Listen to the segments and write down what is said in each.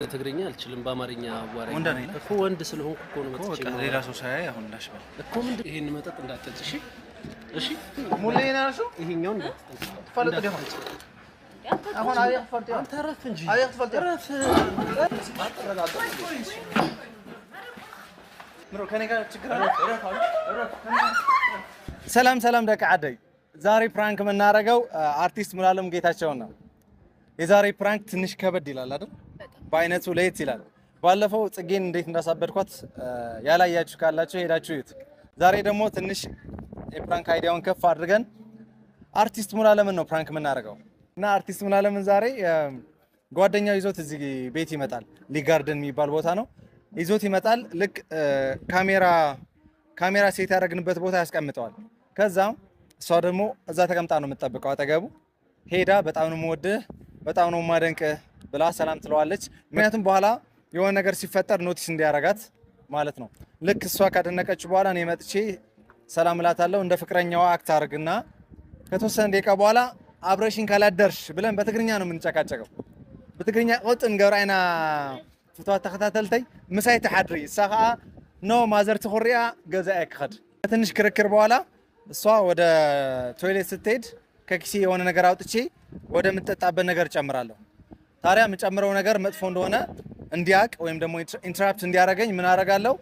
ትግርኛ አልችልም፣ በአማርኛ አዋራኝ። ወንድ ነኝ። እኮ ወንድ ስለሆንኩ እኮ ነው መጥቼ በቃ ሌላ ሰው ሳያይ አሁን ላሽ በል። እኮ ምንድን ይሄን መጠጥ እንዳትጠጪ። እሺ? እሺ፣ ሙሌ ነው ያልሽው? ይሄኛውን እንዳትጠጪ። ትፈልጥ ዲኻ? አሁን አብይ ክትፈልጥ ኢኻ። አንተ እረፍ እንጂ። አብይ ክትፈልጥ ኢኻ። እረፍ። ምሮ ከኔ ጋር ችግር አለ? ሰላም ሰላም ደቂ ዓደይ፣ ዛሬ prank የምናደርገው አርቲስት ሙሉዓለም ጌታቸውን ነው። የዛሬ prank ትንሽ ከበድ ይላል አይደል? በአይነቱ ለየት ይላል። ባለፈው ጽጌን እንዴት እንዳሳበድኳት ያላያችሁ ካላችሁ ሄዳችሁ እዩት። ዛሬ ደግሞ ትንሽ የ prank idea ውን ከፍ አድርገን አርቲስት ሙሉዓለምን ነው prank የምናደርገው። እና አርቲስት ሙሉዓለምን ዛሬ ጓደኛው ይዞት እዚህ ቤት ይመጣል። ሊጋርደን የሚባል ቦታ ነው። ይዞት ይመጣል። ልክ ካሜራ set ያደረግንበት ቦታ ያስቀምጠዋል። ከዛም እሷ ደግሞ እዛ ተቀምጣ ነው የምትጠብቀው። አጠገቡ ሄዳ በጣም ነው የምወድህ፣ በጣም ነው የማደንቅህ ብላ ሰላም ትለዋለች። ምክንያቱም በኋላ የሆነ ነገር ሲፈጠር notice እንዲያረጋት ማለት ነው። ልክ እሷ ካደነቀች በኋላ እኔ መጥቼ ሰላም እላታለሁ። እንደ ፍቅረኛዋ act አድርግና ከተወሰነ ደቂቃ በኋላ አብረሽን ካላደርሽ ብለን በትግርኛ ነው የምንጨቃጨቀው። ብትግርኛ ቅጥን ገብርአይና ፍትዋት ተኸታተልተይ፣ ምሳይ ተሓድሪ፣ እሳ ከዓ no mother ትኹሪያ ገዛ እየ ክኸድ። ከትንሽ ክርክር በኋላ እሷ ወደ toilet ስትሄድ ከኪሴ የሆነ ነገር አውጥቼ ወደ ምጠጣበት ነገር ጨምራለሁ። ታዲያ የምጨምረው ነገር መጥፎ እንደሆነ እንዲያቅ ወይም ደግሞ interrupt እንዲያደርገኝ ምን አደርጋለሁ?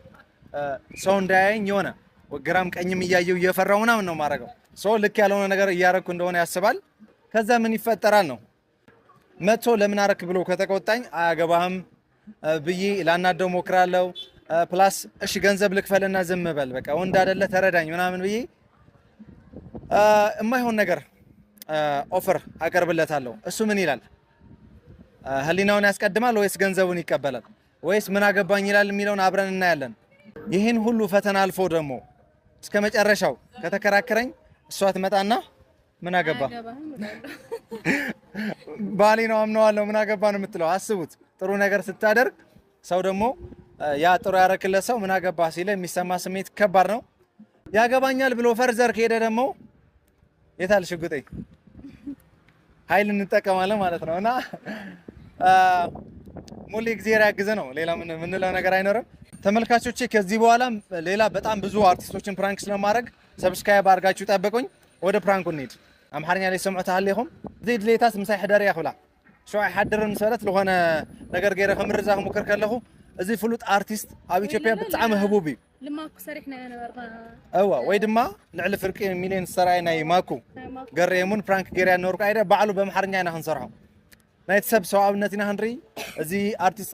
ሰው እንዳያየኝ የሆነ ግራም ቀኝም እያየው እየፈራው ምናምን ነው የማደርገው። ሰው ልክ ያልሆነ ነገር እያደረግኩ እንደሆነ ያስባል። ከዛ ምን ይፈጠራል ነው፣ መጥቶ ለምን አረክ ብሎ ከተቆጣኝ አያገባህም ብዬ ላናደው ሞክራለሁ። Plus እሺ ገንዘብ ልክፈልና ዝም በል፣ በቃ ወንድ አይደለ ተረዳኝ ምናምን ብዬ የማይሆን ነገር offer አቀርብለታለሁ። እሱ ምን ይላል? ህሊናውን ያስቀድማል ወይስ ገንዘቡን ይቀበላል ወይስ ምን አገባኝ ይላል የሚለውን አብረን እናያለን። ይህን ሁሉ ፈተና አልፎ ደግሞ እስከ መጨረሻው ከተከራከረኝ እሷ ትመጣና ምን አገባ፣ ባሌ ነው አምነዋለሁ፣ ምን አገባ ነው የምትለው። አስቡት፣ ጥሩ ነገር ስታደርግ ሰው ደግሞ ያ ጥሩ ያረክለት ሰው ምን አገባ ሲለ የሚሰማ ስሜት ከባድ ነው። ያገባኛል ብሎ further ከሄደ ደግሞ የታል ሽጉጤ ኃይል እንጠቀማለን ማለት ነው። እና ሙሌ እግዚአብሔር ያግዘ ነው። ሌላ ምን የምንለው ነገር አይኖርም። ተመልካቾቼ፣ ከዚህ በኋላ ሌላ በጣም ብዙ አርቲስቶችን prank ስለማድረግ subscribe አድርጋችሁ ጠብቁኝ። ወደ prank ኡ እንሂድ። ኣምሓርኛ ላይ ሰምዑ ተሃሊኹም እዚ ድሌታስ ምሳይ ሕደር እያ ክብላ ሸው ኣይሓድርን ምስ በለት ዝኾነ ነገር ገይረ ከምርዛ ክሙክር ከለኹ እዚ ፍሉጥ ኣርቲስት ኣብ ኢትዮጵያ ብጣዕሚ ህቡብ እዩ። ልማኩ ሰሪሕና ነበርና። እዋ ወይ ድማ ልዕሊ ፍርቂ ሚልዮን ዝተረኣየ ናይ ማኩ ገረየሙን prank ገይርያ ነበርኩ። ኣይደ ባዕሉ በኣምሓርኛ ኢና ክንሰርሖ፣ ናይቲ ሰብ ሰብኣውነት ኢና ክንርኢ። እዚ ኣርቲስት